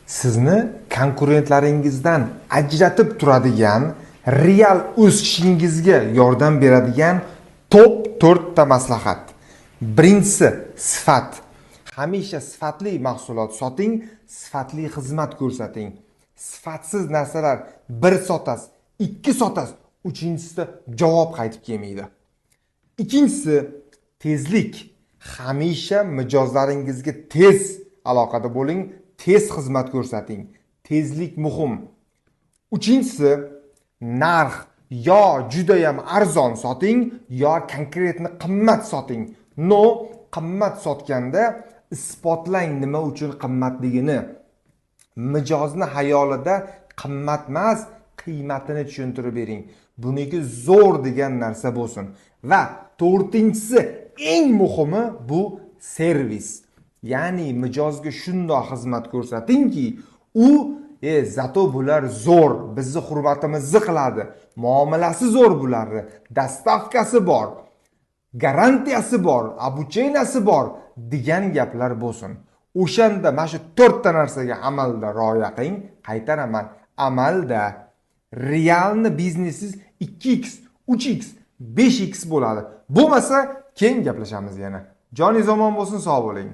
Sizni konkurentlaringizdan ajratib turadigan, real o'sishingizga yordam beradigan top 4 ta maslahat. Birinchisi sifat. Hamisha sifatli mahsulot soting, sifatli xizmat ko'rsating. Sifatsiz narsalar bir sotasiz, ikki sotasiz, uchinchisida javob qaytib kelmaydi. Ikkinchisi tezlik. Hamisha mijozlaringizga tez aloqada bo'ling, tez xizmat ko'rsating. Tezlik muhim. Uchinchisi narx. Yo judayam arzon soting, yo konkretni qimmat soting. No, qimmat sotganda isbotlang nima uchun qimmatligini. Mijozni xayolida qimmat emas, qiymatini tushuntirib bering. Buniki zo'r degan narsa bo'lsin. Va to'rtinchisi, eng muhimi bu servis. Ya'ni mijozga shundoq xizmat ko'rsatingki, u zato bular zo'r, bizni hurmatimizni qiladi, muomalasi zo'r bularni, dastavkasi bor, garantiyasi bor, обученияsi bor degan gaplar bo'lsin. O'shanda mana shu 4 ta narsaga amalda rioya qiling. Qaytaraman, amalda realni biznesingiz 2x, 3x, 5x bo'ladi. Bo'lmasa keyin gaplashamiz yana. Joningiz omon bo'lsin, sog' bo'ling.